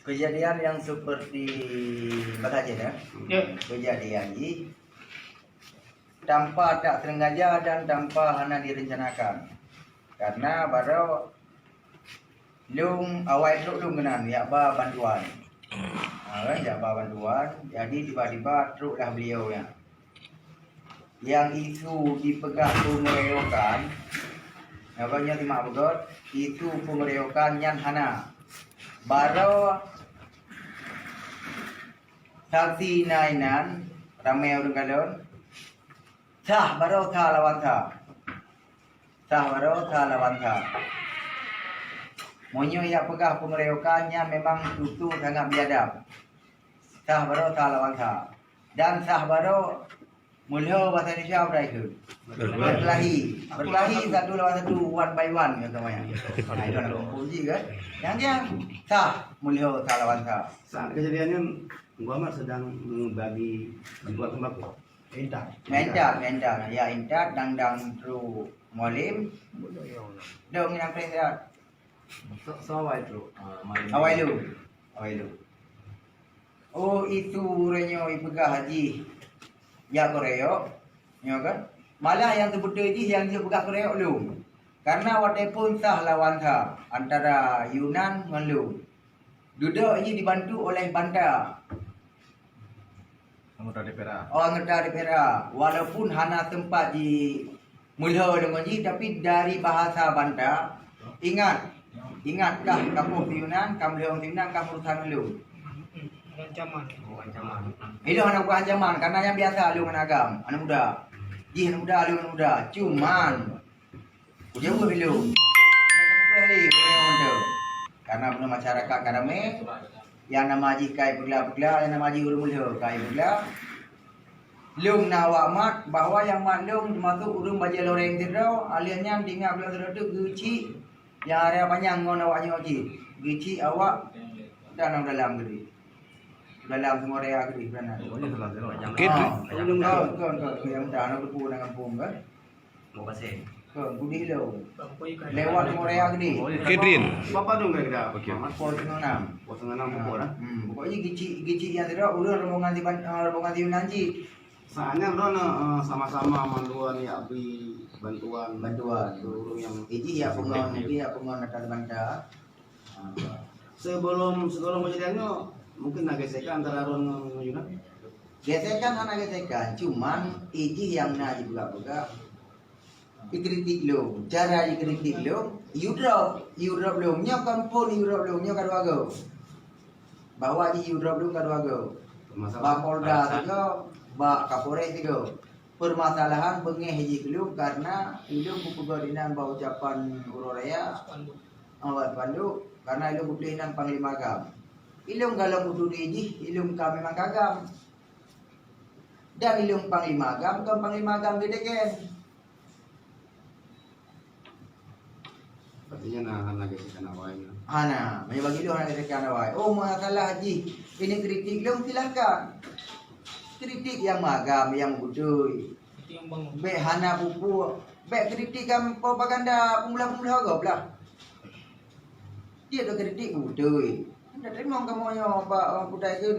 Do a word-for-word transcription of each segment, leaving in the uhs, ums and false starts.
Kejadian yang seperti bagaimana? Ya. Kejadian jih tanpa tak sengaja dan tanpa hana direncanakan. Karena baru lôn awai trok lôn keunan yak ba bantuan. Ha, kan, yak ba bantuan, jadi tiba-tiba troklah beliau nyan. Nyang isu jipeugah peungeroyokan, nyan simak beugöt, isu peungeroyokan nyan hana. Baroe saksi na inan, ramé ureuëng kalon, sah baroe sah lawan sah. Sah baroe sah lawan sah. Meunyoe yak peugah peungeroyokan nyan memang tutoe sangat biadab. Sah baroe sah lawan sah. Dan sah baroe meulhö bahasa Indonesia udah ikut. Berkelahi. Berkelahi satu lawan satu, one by one kata maya. Nah, itu nak kumpul ji kan. Yang dia sah meulhö sah lawan sah. Saat kejadian nyan, Muhammad sedang membagi bantuan sembako. Intat. Intat, intat. Ya, intat dang-dang tru Mualim. Dong nginan preh ya. So, so awai tu. Ah, mari. Awai lu. Awai lu. Oh, itu ureung nyoe ipeugah jih ya keroyok, nyoe kan? Malah yang sebetul jih yang dia peugah keroyok lom. Karena watée pun sah lawan sah antara Yunan ngon lom. Dudok jih dibantu oleh Banta. Anggota D P R A. Oh, anggota D P R A. Walaupun hana sempat di meulhö deungon jih, tapi dari bahasa Banta, ingat, ingat kah kamoe Yunan, kamoe Yunan, kamoe urusan lom. Ancaman. Oh, ancaman. Ilong hana bukan ancaman, karena yang biasa lom anak agam, anak muda. Jih anak muda, lom anak muda. Cuman Ujong pemilu. Karena beuna masyarakat ka ramé, yang nama jih kai peugla-peugla, yang nama jih ureuëng mulia kai peugla. Lung na awak mat bahwa yang mat lung termasuk ureuëng bajée loreng sidroe, alih nyan tinggai bulan sidroe tu geucik yang area panyang ngon awak nyoe jih. Geucik awak dan dalam geude. Dalam semua area geude beranak. Oke. Ah, kon, kon, kon, kon, yang muda anak buku nak kampung kan. Bukase. Ke, budi lo. Lewat Korea gede. Kedin. Bapak dong kira-kira. Oke. Pol tengah enam. Pol tengah enam pukul lah. Hmm, pokoknya gicik, gicik yang tidak, udah rombongan di Ban-, eh, rombongan di Yunanji. Soalnya lo na, eh, sama-sama manduan ya beri bantuan. Bantuan. Ke urung yang iji ya pengon, iji ya pengon atas banta. Sebelum, sebelum kejadian nyoe, mungkin na gesekan antara Ron ngon Yunan? Gesekan hana gesekan, cuman ijih nyang na jipeugah-peugah, dikritik lom. Cara dikritik lom, Europe, Europe lom. Nyoe kan pun Europe lom, nyoe ka dua go. Bahwa di Europe lom ka dua go. Bak Polda tiga, bak Kapolres tiga. Permasalahan beungéh jih keu lôn karena ulôn kupeugah dinan bak ucapan uroe raya, awak panduk, karena ulôn kutuléh nan Panglima GAM. Ilôn galom kutuléh jih, ilôn ka memang ka GAM. Dan ilôn Panglima GAM, kon Panglima GAM geudegen. Artinya na hana gesekan awai na. Hana, meunyoe bagi lôn hana gesekan awai. Oh, masalah jih ini kritik lôn, silahkan. Kritik nyang magam, nyang beutôi. Kritik nyang bangun. Bék hana pupuk, bék kritik nyang propaganda peumulah-peumulah gob lah. Dia tu kritik beutôi. Dah terima kamu nyoe bak orang kutai tu.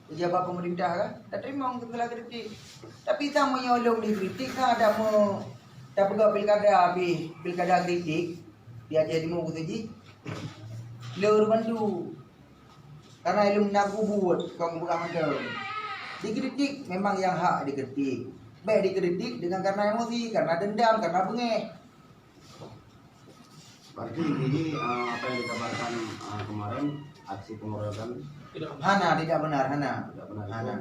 Pejabat pemerintah kan, tak terima segala kritik. Tapi sama nyolong dikritik kan ada mau tak pegang pilkada habis, pilkada kritik di Aceh Timur kata ji. Lor bantu. Karena ilmu nak buat kau bukan macam. Dikritik memang yang hak dikritik. Baik dikritik dengan karena emosi, karena dendam, karena bengeh. Berarti intinya, eh, apa yang dikabarkan, eh, kemarin, aksi pengeroyokan? Tidak. Hana, tidak benar, hana. Tidak benar itu. Hana.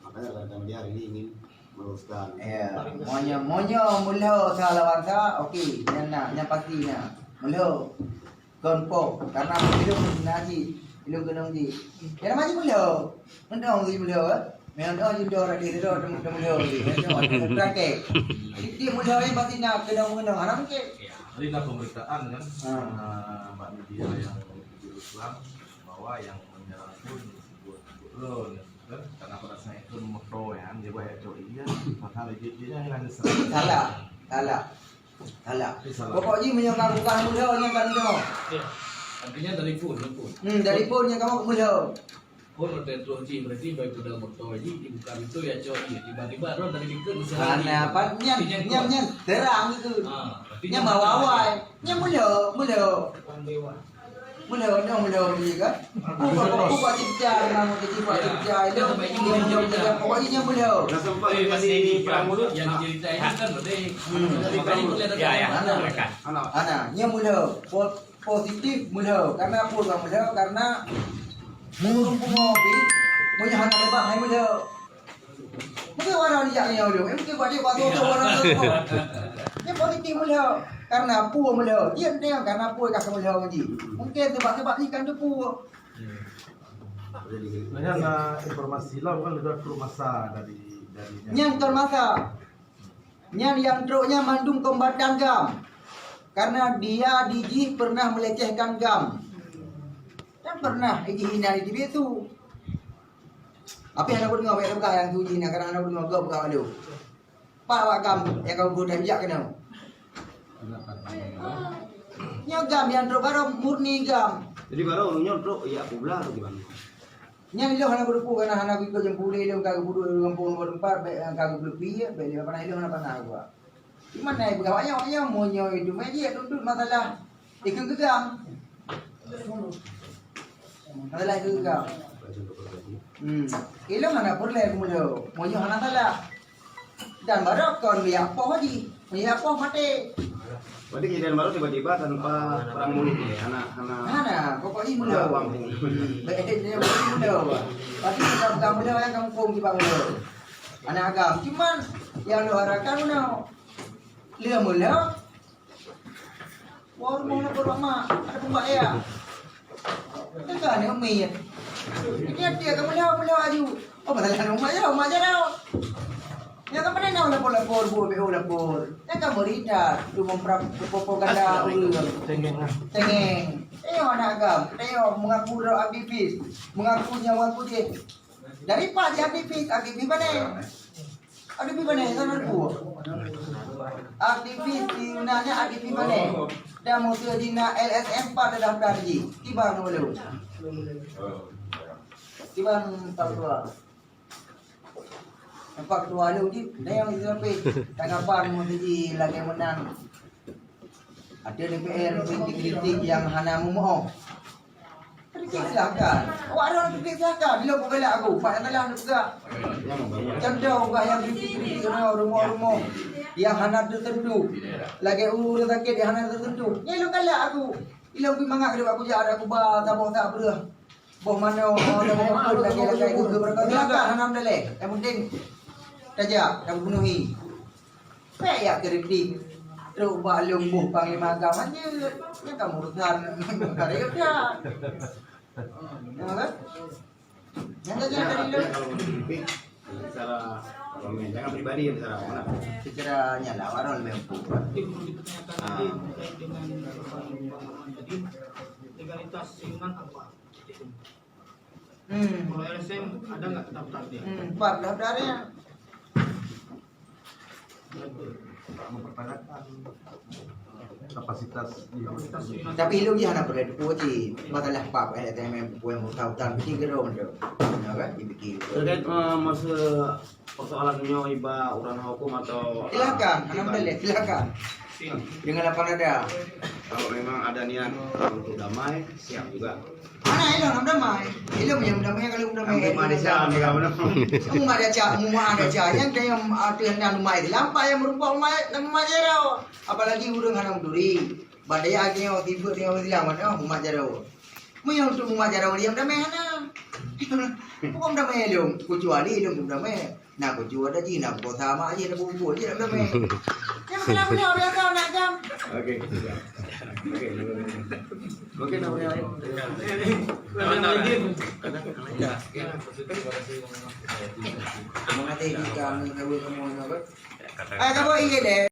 Makanya rekan-rekan media hari ini ingin meluruskan. Ya, monyong, monyong, mulho, salah lawan sa, oke, nyan na, nyan pasti na. Mulho. Kon po, karena ilung naji, ilung kenong ji. Kena maju mulho. Kenong ji mulho, eh? Memang dong ji mulho, tadi tu, temu, temu mulho ji. Praktek. Di mulho ni pasti nak kenong-kenong. Anak mungkin. Ya, tadi dah pemberitaan kan, ah, bak media yang di Islam, bahwa yang menyerang pun sebut-sebut lo, kan? Karena pada saat itu moto ya, dia buat itu, iya, padahal dia, dia hilang keselamatan. Salah, salah. Salah. Salah. Pokok jih meunyoe ka bukan muda, nyan ka muda. Ya. Artinya dari phone, phone. Hmm, dari phone nyang kamoe meulhô. Phone udah terus ji, berarti baik udah motor ji, dibuka pintu ya cok ji. Tiba-tiba roh dari dikeue. Hana, apa? Nyan, nyan, nyan terang itu. Ah, berarti nyan bawa awai. Nyan meulhô, meulhô. Meulhô, nyoe meulhô ji kan? Buka, buka cicak, nama ke buka cicak. Pokoknya nyan meulhô. Dah sempat jadi perang mulut. Yang cerita itu kan berarti. Hmm. Ya, ya. Hana, hana. Nyan meulhô. Po-, positif meulhô. Karena apa orang meulhô? Karena ureueng pungo pih, meunyoe hana leubah, hai meulhô. Mungkin orang dijak nyoe dulu. Mungkin buat dia buat tu, tu orang tu. Dia positif meulhô. Karena apa meulhô? Dia enteng karena apa ka meulhô ngaji. Mungkin sebab-sebab ni kan tu apa. Sebenarnya ada informasi lom kan, udah trok masa dari, dari nyan trok masa. Nyan nyang trok nyan mandum kombatan GAM. Karena dia di jih pernah melecehkan GAM. Dan pernah di jih hina di Tibet tu. Tapi hana kudeungoe, bèk peugah nyang tu jih na, karena hana kudeungoe, gob peugah malu. Pak awak GAM nyang ka geutanjak keunoe. Nyoe GAM nyang trok baroe murni GAM. Jadi baroe ureueng nyoe trok jak peublah atau gimana? Nyan ilôn hana kuteupeu, karena hana kuikot jampu ulèe ilôn, ka geupeuduek di gampông nomor empat, bèk ka geupeuleupie, bèk lé hana ilôn hana pana geuba. Di mana ipeugah awak nyoe, awak nyoe meunyoe itu media duduk masalah ikheun keu GAM. Masalah ikheun keu GAM. Hmm. Ilôn hana peureulèe keu meulhô, meunyoe hana salah. Dan baroe kon jak poh jih, jak poh maté. Berarti kejadian baru tiba-tiba tanpa perang mulut ni, hana, hana. Hana, pokok jih meulhô. Hana perang mulut. Baik, dia meulhô. Tapi kita pegang meulhô, yang kampung tiba meulhô. Aneuk agam. Cuman, yang lôn harapkan meulhô. Lheueh meulhô, Wah, rumoh na peurumoh mak, ada peumbak ya. Teuka ni umi. Ini dia ke meulhô, meulhô aju. Oh, pasal anu mak ya, mak ya dah. Ya, kan pernah nak lapor-lapor, bu, bu, lapor. Ya, kan berita, tu memperap-, propaganda ureueng. Cengeng lah. Cengeng. Eh, aneuk agam, eh, mengaku dah aktivis, mengaku nyawa aku je. Dari pak di aktivis, aktivis mana? Aktivis mana? Sana aku. Aktivis di mana? Aktivis mana? Dan musuh di na L S M empat dah daftar ji. Tiba dulu. Tiba empat dua. Empat dua lu ji. Dah yang itu sampai. Tanggapan musuh ji lagi menang. Ada D P R kritik-kritik yang hana meumeu'oh. Kritik silakan. Awak ada kritik silakan. Bila pun galak aku, Pak yang telah nak peugah. Contoh, orang yang kritik-kritik orang rumoh-rumoh yang hana tersentuh. Lagi ureueng sakit yang hana tersentuh. Nyan ilôn galak aku. Ilôn pih mangat keu aku jak, aku ba saboh tak breuh. Boh manoe, oh, dah boh pun lagi-lagi ikut ke berkat. Silakan, hana meudaléh. Yang penting tajak, dah penuhi. Pek ya kritik. Trok bak lôn boh panglima agama je. Nyan kamu urusan karya dah. Ya kan? Yang tak jadi dari lôn. Kalau kritik secara komen, jangan pribadi yang secara mana? Secara nyalah, orang lebih empuk. Tapi perlu dipertanyakan lagi terkait dengan, eh, tadi, legalitas Yunan apa? Hmm. Kalau L S M ada nggak daftar dia? Hmm, empat daftar ya. Mempertanyakan kapasitas. Tapi ilôn jih hana pernah dipuji. Masalah pap, L S M M, puan mutah-mutah, bikin gerong tu. Ya kan? Dibikin. Terkait, eh, masa persoalan nyoe iba urusan hukum atau, silakan, eh, alhamdulillah, silakan. Dengan lapang dada. Kalau memang ada niat untuk damai, siap juga. Mana ilôn nak damai? Ilôn yang damai kalau damai. Kamu mah ada cara, kamu mah. Kamu mah ada cara, kamu mah ada cara. Yang dia yang ada yang damai, lampai yang merupakan umat, nama jero. Apalagi ureueng hana meuturi. Badai akhirnya tiba tengah Islam, mana umat jero. Meunyoe untuk umat jaroe diam damai hana. Bukan damai lom, kecuali lom damai. Nak kucua dah ji, nak kukosa mak ji, nak bubur ji, nak damai. Yang kena beliau biasa nak jam. Okey. Okey. Okey, nak beri lain. Terima kasih jika menurut kamu apa? Eh, kamu ingat deh.